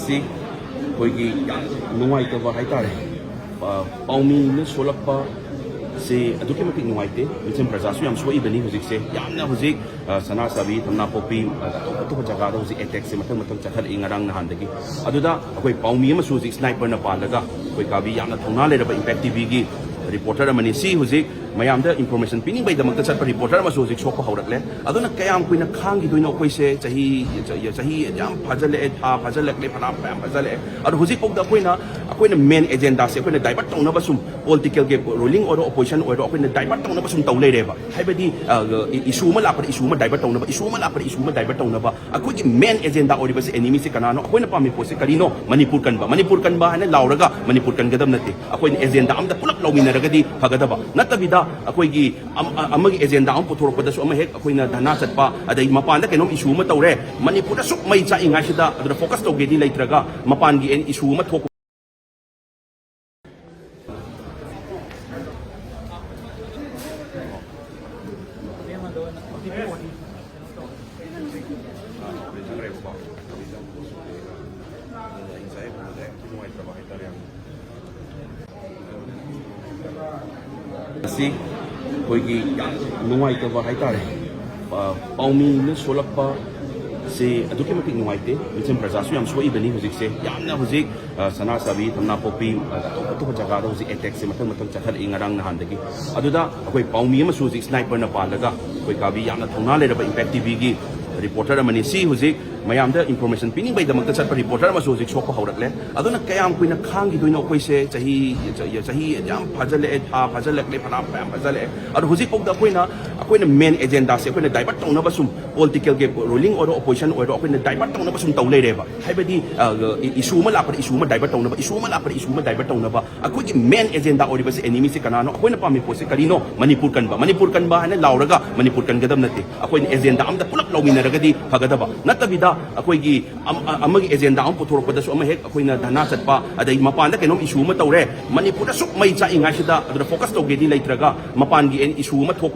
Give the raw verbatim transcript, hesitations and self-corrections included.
ꯁꯤ ꯑꯩꯈꯣꯏꯒꯤ ꯌꯥꯝ ꯅꯨꯡꯉꯥꯏꯇꯕ ꯍꯥꯏꯇꯥꯔꯦ꯫ ꯑ, ꯄꯥꯎꯃꯤꯅ ꯁꯣꯜꯂꯛꯄ ꯁꯤ ꯑꯗꯨꯛꯀꯤ ꯃꯇꯤꯛ ꯅꯨꯡꯉꯥꯏꯇꯦ꯫ ꯃꯤꯆꯝ ꯄ꯭ꯔꯖꯥꯁꯨ ꯌꯥꯝ ꯁꯣꯛꯏꯕꯅꯤ ꯍꯧꯖꯤꯛꯁꯦ꯫ ꯌꯥꯝꯅ ꯍꯧꯖꯤꯛ, ꯑ, ꯁꯅꯥꯁꯥꯕꯤ, ꯊꯝꯅꯥꯄꯣꯛꯄꯤ, ꯑ, ꯑꯇꯣꯞ ꯑꯇꯣꯞꯄ ꯖꯒꯥꯗ ꯍꯧꯖꯤꯛ ꯑꯦꯇꯦꯛꯁꯦ ꯃꯊꯪ ꯃꯊꯪ ꯆꯠꯊꯔꯛꯏ ꯉꯔꯥꯡ ꯅꯍꯥꯟꯗꯒꯤ꯫ ꯑꯗꯨꯗ ꯑꯩꯈꯣꯏ ꯄꯥꯎꯃꯤ ꯑꯃꯁꯨ ꯍꯧꯖꯤꯛ ꯁ꯭ꯅꯥꯏꯄꯔꯅ ꯄꯥꯜꯂꯒ ꯑꯩꯈꯣꯏ ꯀꯥꯕꯤ ꯌꯥꯝꯅ ꯊꯧꯅꯥ ꯂꯩꯔꯕ ꯏꯝꯄꯦꯛ ꯇꯤꯚꯤꯒꯤ ꯔꯤꯄꯣꯔꯇꯔ ꯑꯃꯅꯤ꯫ ꯁꯤ ꯍꯧꯖꯤꯛ ꯃꯌꯥꯝꯗ ꯏꯟꯐꯣꯔꯃꯦꯁꯟ ꯄꯤꯅꯤꯡꯕꯩꯗꯃꯛꯇ ꯆꯠꯄ ꯔꯤꯄꯣꯔꯇꯔ ꯑꯃꯁꯨ ꯍꯧꯖꯤꯛ ꯁꯣꯛꯄ ꯍꯧꯔꯛꯂꯦ꯫ ꯑꯗꯨꯅ ꯀꯌꯥꯝ ꯀꯨꯏꯅ ꯈꯥꯡꯈꯤꯗꯣꯏꯅꯣ ꯑꯩꯈꯣꯏꯁꯦ? ꯆꯍꯤ, ꯆꯍꯤ, ꯆꯍꯤ ꯌꯥꯝ ꯐꯥꯖꯜꯂꯛꯑꯦ, ꯊꯥ ꯐꯥꯖꯜꯂꯛꯂꯦ, ꯐꯅꯌꯥꯝ ꯃꯌꯥꯝ ꯐꯥꯖꯜꯂꯛꯑꯦ꯫ ꯑꯗꯣ ꯍꯧꯖꯤꯛꯐꯥꯎꯗ ꯑꯩꯈꯣꯏꯅ, ꯑꯩꯈꯣꯏꯅ ꯃꯦꯟ ꯑꯦꯖꯦꯟꯗꯥꯁꯦ ꯑꯩꯈꯣꯏꯅ ꯗꯥꯏꯚꯔꯠ ꯇꯧꯅꯕ ꯁꯨꯝ, ꯄꯣꯂꯤꯇꯤꯀꯦꯜꯒꯤ ꯔꯨꯂꯤꯡ ꯑꯣꯏꯔꯣ, ꯑꯣꯄꯣꯖꯤꯁꯟ ꯑꯣꯏꯔꯣ, ꯑꯩꯈꯣꯏꯅ ꯗꯥꯏꯚꯔꯠ ꯇꯧꯅꯕ ꯁꯨꯝ ꯇꯧ ꯂꯩꯔꯦꯕ꯫ ꯍꯥꯏꯕꯗꯤ, ꯑ, ꯏꯁꯨ ꯑꯃ ꯂꯥꯛꯄꯗ ꯏꯁꯨ ꯑꯃ ꯗꯥꯏꯚꯔꯠ ꯇꯧꯅꯕ, ꯏꯁꯨ ꯑꯃ ꯂꯥꯛꯄꯗ ꯏꯁꯨ ꯑꯃ ꯗꯥꯏꯚꯔꯠ ꯇꯧꯅꯕ꯫ ꯑꯩꯈꯣꯏꯒꯤ ꯃꯦꯟ ꯑꯦꯖꯦꯟꯗꯥ ꯑꯣꯏꯔꯤꯕꯁꯦ ꯑꯦꯅꯤꯃꯤꯁꯦ ꯀꯅꯥꯅꯣ? ꯑꯩꯈꯣꯏꯅ ꯄꯥꯝꯃꯤ ꯄꯣꯠꯁꯦ ꯀꯔꯤꯅꯣ? ꯃꯅꯤꯄꯨꯔ ꯀꯟꯕ꯫ ꯃꯅꯤꯄꯨꯔ ꯀꯟꯕ ꯍꯥꯏꯅ ꯂꯥꯎꯔꯒ ꯃꯅꯤꯄꯨꯔ ꯀꯟꯒꯗꯕ ꯅꯠꯇꯦ꯫ ꯑꯩꯈꯣꯏꯅ ꯑꯦꯖꯦꯟꯗꯥ ꯑꯝꯗ ꯄꯨꯂꯞ ꯂꯧꯃꯤꯟꯅꯔꯒꯗꯤ ꯐꯒꯗꯕ꯫ ꯅꯠꯇꯕꯤꯗ ꯑꯩꯈꯣꯏꯒꯤ ꯑꯝ-, ꯑ-, ꯑꯃꯒꯤ ꯑꯦꯖꯦꯟꯗꯥ ꯑꯃ ꯄꯨꯊꯣꯔꯛꯄꯗꯁꯨ ꯑꯃ ꯍꯦꯛ ꯑꯩꯈꯣꯏꯅ ꯙꯔꯅꯥ ꯆꯠꯄ, ꯑꯗꯩ ꯃꯄꯥꯟꯗ ꯀꯩꯅꯣꯝ ꯏꯁꯨ ꯑꯃ ꯇꯧꯔꯦ, ꯃꯅꯤꯄꯨꯔꯗ ꯁꯨꯛ ꯃꯩ ꯆꯥꯛꯏꯉꯥꯏꯁꯤꯗ ꯑꯗꯨꯗ ꯐꯣꯀꯁ ꯇꯧꯒꯦꯗꯤ ꯂꯩꯇ꯭ꯔꯒ ꯃꯄꯥꯟꯒꯤ ꯑꯦꯟ ꯏꯁꯨ ꯑꯃ ꯊꯣꯛꯄ ꯑꯁꯤ ꯑꯩꯈꯣꯏꯒꯤ ꯌꯥꯝ ꯅꯨꯡꯉꯥꯏꯇꯕ ꯍꯥꯏꯇꯥꯔꯦ꯫ ꯑ, ꯄꯥꯎꯃꯤꯅ ꯁꯣꯜꯂꯛꯄ ꯁꯤ ꯑꯗꯨꯛꯀꯤ ꯃꯇꯤꯛ ꯅꯨꯡꯉꯥꯏꯇꯦ꯫ ꯃꯤꯆꯝ ꯄ꯭ꯔꯖꯥꯁꯨ ꯌꯥꯝ ꯁꯣꯛꯏꯕꯅꯤ ꯍꯧꯖꯤꯛꯁꯦ꯫ ꯌꯥꯝꯅ ꯍꯧꯖꯤꯛ, ꯑ, ꯁꯅꯥꯁꯥꯕꯤ, ꯊꯝꯅꯥꯄꯣꯛꯄꯤ, ꯑ, ꯑꯇꯣꯞ ꯑꯇꯣꯞꯄ ꯖꯒꯥꯗ ꯍꯧꯖꯤꯛ ꯑꯦꯇꯦꯛꯁꯦ ꯃꯊꯪ ꯃꯊꯪ ꯆꯠꯊꯔꯛꯏ ꯉꯔꯥꯡ ꯅꯍꯥꯟꯗꯒꯤ꯫ ꯑꯗꯨꯗ ꯑꯩꯈꯣꯏ ꯄꯥꯎꯃꯤ ꯑꯃꯁꯨ ꯍꯧꯖꯤꯛ ꯁ꯭ꯅꯥꯏꯄꯔꯅ ꯄꯥꯜꯂꯒ ꯑꯩꯈꯣꯏ ꯀꯥꯕꯤ ꯌꯥꯝꯅ ꯊꯧꯅꯥ ꯂꯩꯔꯕ ꯏꯝꯄꯦꯛ ꯇꯤꯚꯤꯒꯤ ꯔꯤꯄꯣꯔꯇꯔ ꯑꯃꯅꯤ꯫ ꯁꯤ ꯍꯧꯖꯤꯛ ꯃꯌꯥꯝꯗ ꯏꯟꯐꯣꯔꯃꯦꯁꯟ ꯄꯤꯅꯤꯡꯕꯩꯗꯃꯛꯇ ꯆꯠꯄ ꯔꯤꯄꯣꯔꯇꯔ ꯑꯃꯁꯨ ꯍꯧꯖꯤꯛ ꯁꯣꯛꯄ ꯍꯧꯔꯛꯂꯦ꯫ ꯑꯗꯨꯅ ꯀꯌꯥꯝ ꯀꯨꯏꯅ ꯈꯥꯡꯈꯤꯗꯣꯏꯅꯣ ꯑꯩꯈꯣꯏꯁꯦ? ꯆꯍꯤ, ꯆꯍꯤ, ꯆꯍꯤ ꯌꯥꯝ ꯐꯥꯖꯜꯂꯛꯑꯦ, ꯊꯥ ꯐꯥꯖꯜꯂꯛꯂꯦ, ꯐꯅꯌꯥꯝ ꯃꯌꯥꯝ ꯐꯥꯖꯜꯂꯛꯑꯦ꯫ ꯑꯗꯣ ꯍꯧꯖꯤꯛꯐꯥꯎꯗ ꯑꯩꯈꯣꯏꯅ, ꯑꯩꯈꯣꯏꯅ ꯃꯦꯟ ꯑꯦꯖꯦꯟꯗꯥꯁꯦ ꯑꯩꯈꯣꯏꯅ ꯗꯥꯏꯚꯔꯠ ꯇꯧꯅꯕ ꯁꯨꯝ, ꯄꯣꯂꯤꯇꯤꯀꯦꯜꯒꯤ ꯔꯨꯂꯤꯡ ꯑꯣꯏꯔꯣ, ꯑꯣꯄꯣꯖꯤꯁꯟ ꯑꯣꯏꯔꯣ, ꯑꯩꯈꯣꯏꯅ ꯗꯥꯏꯚꯔꯠ ꯇꯧꯅꯕ ꯁꯨꯝ ꯇꯧ ꯂꯩꯔꯦꯕ꯫ ꯍꯥꯏꯕꯗꯤ, ꯑ, ꯏ-, ꯏꯁꯨ ꯑꯃ ꯂꯥꯛꯄꯗ ꯏꯁꯨ ꯑꯃ ꯗꯥꯏꯚꯔꯠ ꯇꯧꯅꯕ, ꯏꯁꯨ ꯑꯃ ꯂꯥꯛꯄꯗ ꯏꯁꯨ ꯑꯃ ꯗꯥꯏꯚꯔꯠ ꯇꯧꯅꯕ꯫ ꯑꯩꯈꯣꯏꯒꯤ ꯃꯦꯟ ꯑꯦꯖꯦꯟꯗꯥ ꯑꯣꯏꯔꯤꯕꯁꯦ ꯑꯦꯅꯤꯃꯤꯁꯦ ꯀꯅꯥꯅꯣ? ꯑꯩꯈꯣꯏꯅ ꯄꯥꯝꯃꯤ ꯄꯣꯠꯁꯦ ꯀꯔꯤꯅꯣ? ꯃꯅꯤꯄꯨꯔ ꯀꯟꯕ꯫ ꯃꯅꯤꯄꯨꯔ ꯀꯟꯕ ꯍꯥꯏꯅ ꯂꯥꯎꯔꯒ ꯃꯅꯤꯄꯨꯔ ꯀꯟꯒꯗꯕ ꯅꯠꯇꯦ꯫ ꯑꯩꯈꯣꯏꯅ ꯑꯦꯖꯦꯟꯗꯥ ꯑꯝꯗ ꯄꯨꯂꯞ ꯂꯧꯃꯤꯟꯅꯔꯒꯗꯤ ꯐꯒꯗꯕ꯫ ꯅꯠꯇꯕꯤꯗ ꯑꯩꯈꯣꯏꯒꯤ ꯑꯝ-, ꯑ-, ꯑꯃꯒꯤ ꯑꯦꯖꯦꯟꯗꯥ ꯑꯃ ꯄꯨꯊꯣꯔꯛꯄꯗꯁꯨ ꯑꯃ ꯍꯦꯛ ꯑꯩꯈꯣꯏꯅ ꯙꯔꯅꯥ ꯆꯠꯄ, ꯑꯗꯩ ꯃꯄꯥꯟꯗ ꯀꯩꯅꯣꯝ ꯏꯁꯨ ꯑꯃ ꯇꯧꯔꯦ, ꯃꯅꯤꯄꯨꯔꯗ ꯁꯨꯛ ꯃꯩ ꯆꯥꯛꯏꯉꯥꯏꯁꯤꯗ ꯑꯗꯨꯗ ꯐꯣꯀꯁ ꯇꯧꯒꯦꯗꯤ ꯂꯩꯇ꯭ꯔꯒ ꯃꯄꯥꯟꯒꯤ ꯑꯦꯟ ꯏꯁꯨ ꯑꯃ ꯊꯣꯛ